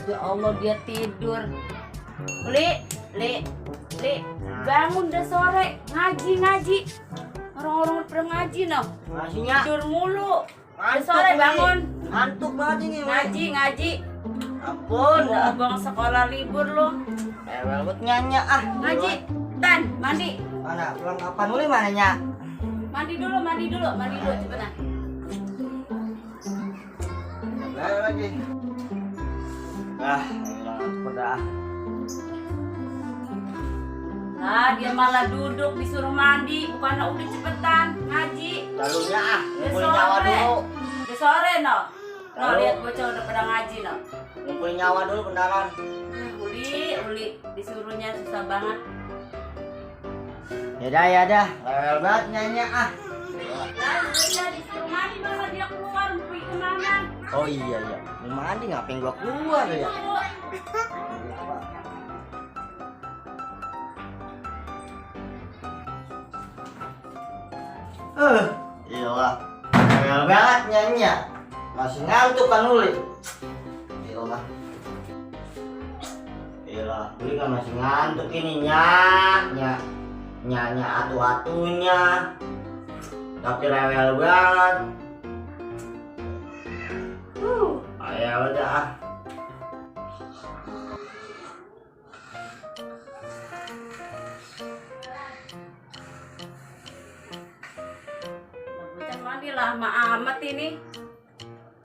Ya Allah, dia tidur. Li, bangun, udah sore. Ngaji. Orang-orang pada ngaji noh. Tidur mulu. Udah sore, bangun. Ngantuk banget ini. Ngaji. Ampun. Abang sekolah libur lu. Buat nyanya Ngaji. Tan, mandi. Mana? Pulang kapan uli mananya? Mandi dulu, cepetan. Ayo lagi. Udah. Dia malah duduk disuruh mandi, bukannya udah cepetan ngaji. Lalunya Udah ngumpulin nyawa dulu. Udah sore no. No, lihat bocah udah pada ngaji no. Ngumpulin nyawa dulu beneran. Uli disuruhnya susah banget. Ya dah. Lewel banget nyanya Udah disuruh mandi malah dia keluar pergi kemana? Oh iya. Mau mandi ngapain gua keluar ya? Iyalah. Lewel banget nyanya. Masih ngantuk kan uli? Iyalah, uli kan masih ngantuk ini nyanya atu-atunya. Tapi rewel banget. Ayo udah. Bocah mandi lama amat ini.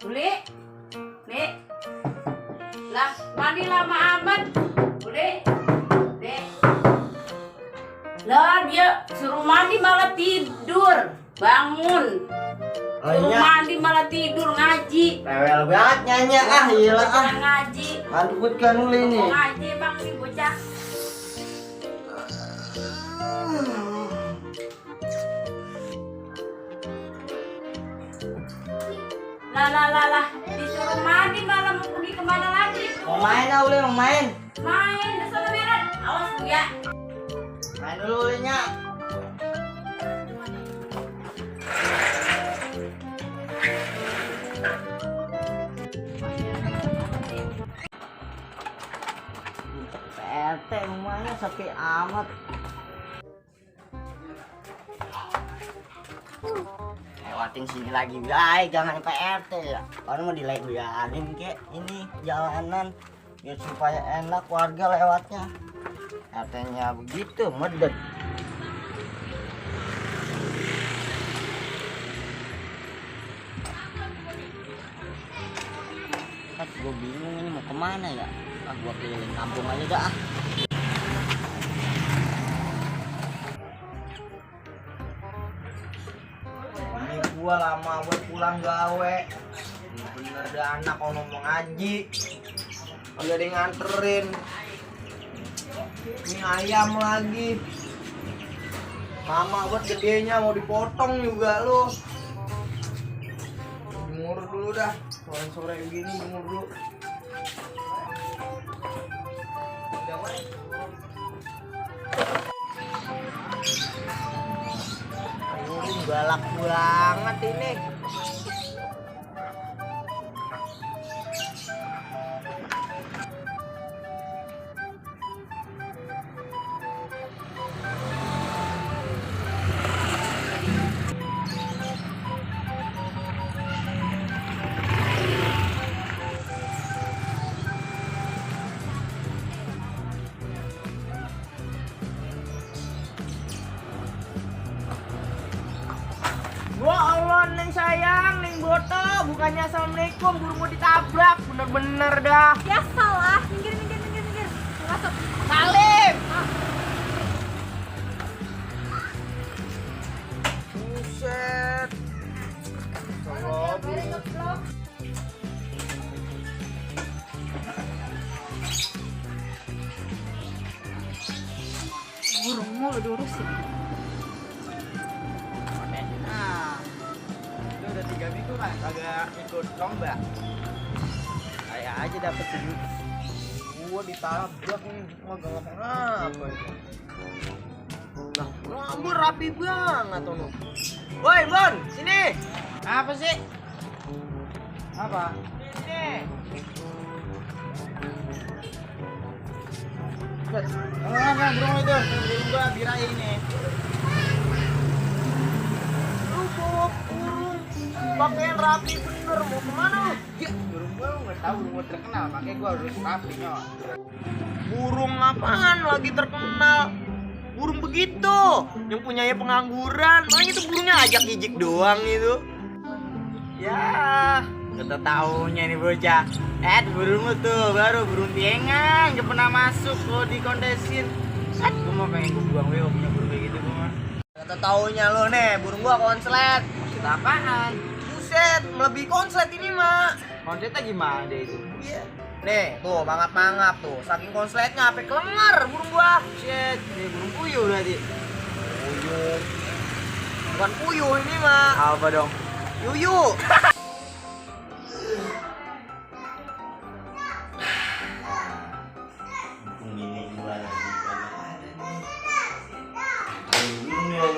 Uli, lah mandi lama amat. Uli, lah dia suruh mandi malah tidur. Bangun. Suruh mandi malah tidur ngaji. Rewel banget nyanya iyalah Ngaji. Ngantuk kan uli nih. Ngaji bang nih bocah. Lah. Disuruh mandi malah mau pergi kemana lagi? Mau main uli mau main. Main, udah sana berat. Awas lu ya. Main dulu ulinya. PRT rumahnya sepi amat. Lewatin sini lagi guys, jangan PRT ya. Orang mau dilebarin kek ini jalanan biar supaya enak warga lewatnya. RT-nya begitu medek. Gue bingung ini mau kemana ya. Gue keliling kampung aja dah. Ini gue lama buat pulang gawe. Bener ada anak kalau mau ngaji. Kagak ada yang nganterin. Ini ayam lagi. Mama buat gedenya mau dipotong juga lo. Jemur dulu dah. Sore-sore begini jemur dulu. Aduh, galak banget ini. Gua Allah neng sayang, neng boto, bukannya assalamualaikum, burung gua ditabrak, bener-bener dah. Ya salah, minggir. Masuk. Salim. Buset. Burungmu udah diurusin. Nah, itu udah 3 minggu kan kagak ikut lomba. Kayak aja dapet 7. Gua ditabrak nih, gua gak ngomong apa itu. Nah, rambut rapi banget tuh. Woi, Bon, sini. Apa sih? Apa? Sini. Mana burung itu? Burung gua birahi ini. Lu bawa burung pakaian rapi bener, mau kemana lu? Ya, burung gua nggak tahu mau terkenal, makanya gua harus rapi nyawa. Burung apaan lagi terkenal? Burung begitu, yang punyanya pengangguran. Makanya itu burungnya ajak jijik doang itu. Ya, kita taunya nih bocah. Burung lu tuh baru burung piengan, gak pernah masuk lo di kondesin. Gua mau pengen gua buang weo punya burung kayak gitu gua mah. Kata taunya lo nih, burung gua konslet. Maksud apaan? Buset, melebihi konslet ini mah. Konsletnya gimana deh itu? Iya. Nih, tuh mangap-mangap tuh. Saking konsletnya sampai kelengar burung gua. Buset, ini burung puyuh berarti. Puyuh. Bukan puyuh ini mah. Apa dong? Yuyu.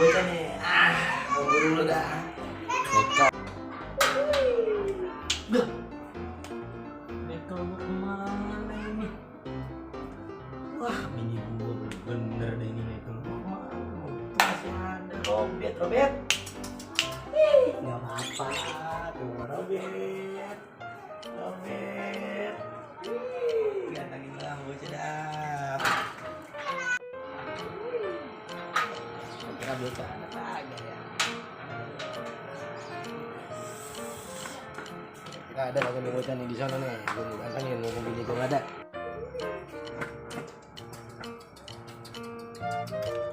Bocah nih, mau burung lu dah. Bekel lu kemana ini? Wah, bini gua bener deh ini bekel. Tuh masih ada. Robet. Nggak apa-apa, tuh Robet. Gantengin lah bocah dah. Bocah anak aja ya. Kita ada lagi nih bocah nih di sana nih. Gue mau gantengin, mau bini gue nggak ada.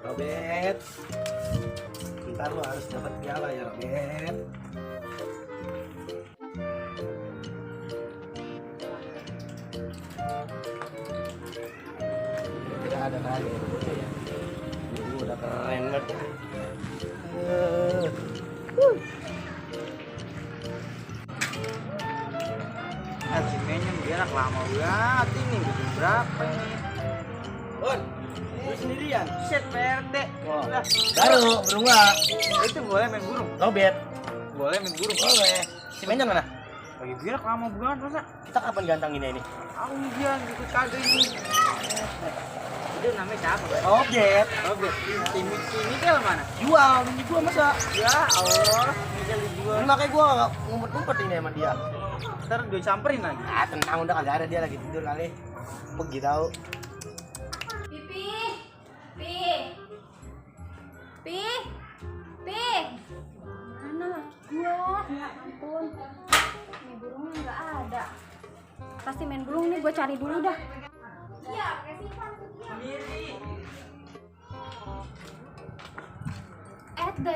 Robet, ntar lu harus dapat piala ya Robet. Kita ada lagi nih bocah ya. Udah keren banget. Si menyem dia anak lama banget ini, bikin berapa ini? Bon, lu sendirian? Set PRT. Baru, burung gua. Itu boleh main burung? Robet. Boleh main burung? Boleh. Si menyem mana? Lagi birak lama banget masa? Kita kapan gantanginnya ini? Dia ikut kagak ini. Itu namanya siapa, Bang? Robet. Tim ini kan mana? Jual, ini gua masa. Ya Allah, tinggal dijual. Makanya gua ngumpet-ngumpet ini sama dia. Ntar gue samperin lagi. Tenang, udah kagak ada, dia lagi tidur kali. Pergi tahu. Pi. Mana laki gua? Ya ampun. Ini burungnya nggak ada. Pasti main burung nih, gua cari dulu dah. Iya, kasih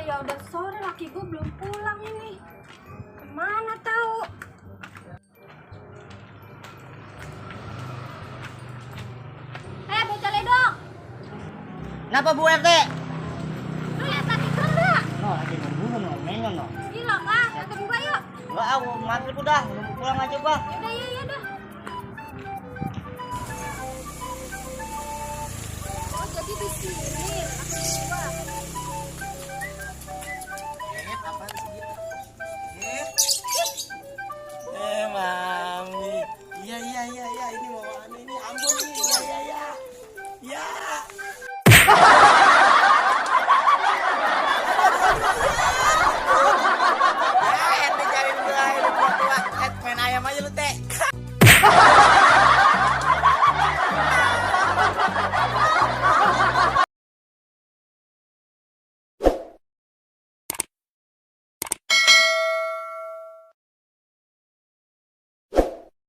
ya udah sore, laki gue belum pulang ini. Kemana tahu? Bocah ledok. Kenapa Bu RT? Lu lihat laki gue enggak? Lagi main burung, main no. Gila kah? Ikut gua yuk. Enggak, aku maghrib udah, pulang aja gua. Yaudah, iya.